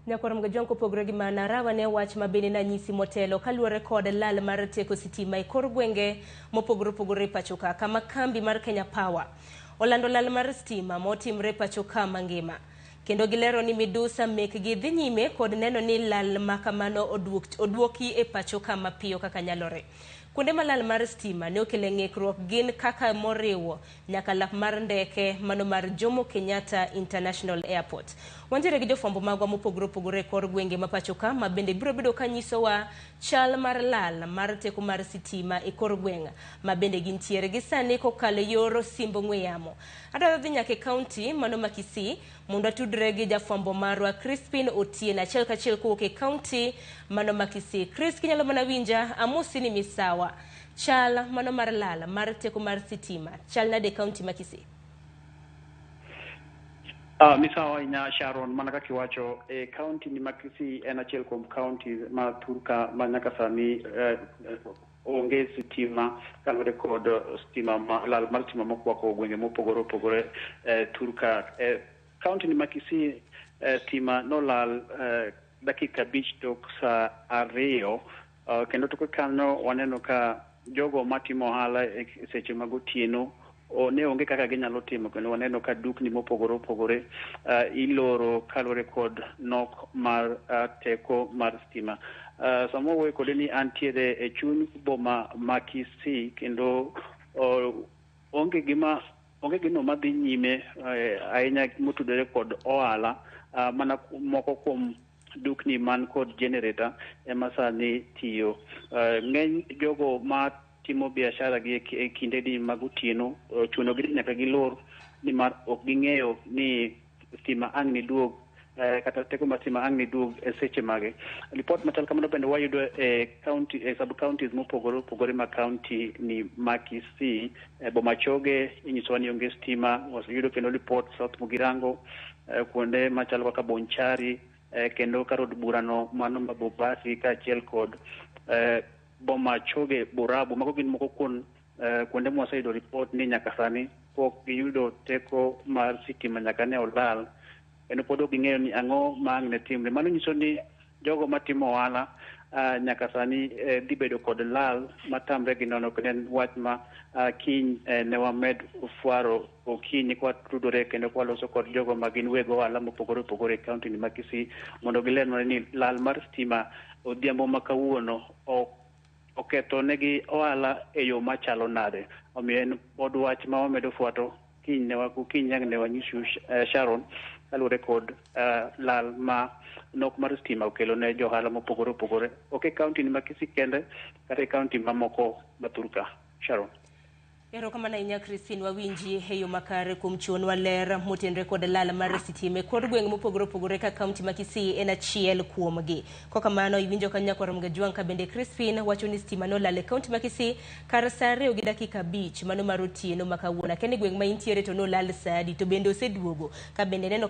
Nyakwar Mgajwang' kopogore gi mano, arawa ne wach ma bende nanyisi motelo kaluwore kod lal mar teko sitima e kor gwenge mopogore opogore e pacho ka, kama kambi mar Kenya Power olando lal mar stima motimre pacho ka mangima. Kendo gilero ni midusa mekgi dhi nyime kod neno ni lal ma kamano oduoki e pacho ka mapiyo kaka nyalore. Kuonde ma lal mar stima ne okele ng'ikruok gin kaka moriwo nyaka lap mar ndeke mano mar Jomo Kenyatta International Airport. Wantiere gi jofwambo magwa mopogore opogore e kor gwenge ma pacho ka ma bende biro bedo ka nyisowa chal mar lal mar teko mar sitima e kor gweng' ma bende gintiere gi sani kokalo e yor simb ong'we yamo. Adwaro dhi nyaka e kaunti mano ma Kisii mondo atudre gi jafwambo marwa Crispin Otieno achiel kachiel kowuok e kaunti mano ma Kisii. Chris, kinyalo mana winja, amosi ni misawa. Chal mano mar lal mar teko mar sitima chal nade e kaunti ma Kisii? Misawa ahinya Sharon, mana kaka iwacho e kaunti ni ma Kisii en achiel kuom kaunti ma thurka ma nyaka sani onge sitima kaluwore kod stima ma, lal mar stima mokwako gwenge mopogore opogore thurka. Kaunti ni ma Kisii stima nolal dakika 5 tok saa 2 kendo tok kanyo waneno ka jogo matimo ohala e seche mag otieno ne onge kaka ginyalo timo, kendo waneno ka dukni mopogore opogore iloro kaluwore kod nok mar teko mar stima. Sama wawuoyo kode ni antiere e chuny boma ma Kisii kendo onge gima onge gino madhi nyime ahinya motudore kod ohala, mana moko kuom dukni man kod generator ema sani tiyo. Ng'eny jogo ma timo biashara gi e kinde di mag otieno chuno gi ni nyaka gilor nimar ok ging'eyo ni stima ang' ni duog kata teko mar stima ang' ni duog e seche mage. Ripot machal kamano bende wayudo e county, e sub counties mopogore opogore ma county ni ma Kisii. E boma Choge inyisowa ni onge stima. Waseyudo kendo ripot South Mugirango, kuonde machalo kaka Bonchari, kendo kar od burano mano ma Bobasi kaachiel kod boma Choge Borabu. Mago gin moko kuom kuonde mwaseyudo ripot ni nyaka sani pok giyudo teko mar sitima nyaka ne olal, kendo pod ok ging'eyo ni ang'o ma ang' ne timre. Mano nyiso ni jogo matimo ohala nyaka sani dhi bedo kod lal matamre gi nono, kendo en wach ma kiny ne wamed fwaro okinyi kwatudore kendo kwaloso kod jogo ma gin weg ohala mopogore opogore e kaunti ni ma Kisii mondo gilernwa ni lal mar stima odhiambo ma kawuono oketho negi ohala e yo machalo nade. Omiyo en pod wach ma wamedo fwato kiny ne kiny ang' ne wanyisu Sharon, kaluwore kod lal ma nok mar stima okelo ne johala mopogore opogore, ok e kaunti ni ma Kisii kende, kata e kaunti mamoko ma thurka. Sharon. Erokamano ahinya Christine, wawinji e yo makare kuom chiwonwa ler motenore kod lal mar sitima e kor gweng' mopogore opogore ka kaunti ma Kisii en achiel kuomgi. Kokamano iwinjo ka nyakwar Mgajwang' ka bende Crispin wacho ni stima nolal e kaunti ma Kisii kar saa 2 gi dakika 5 mano mar otieno ma kawuono. Akia ni gweng' ma intiere to nolal saa adi to bende oseduogo ka bende neno ka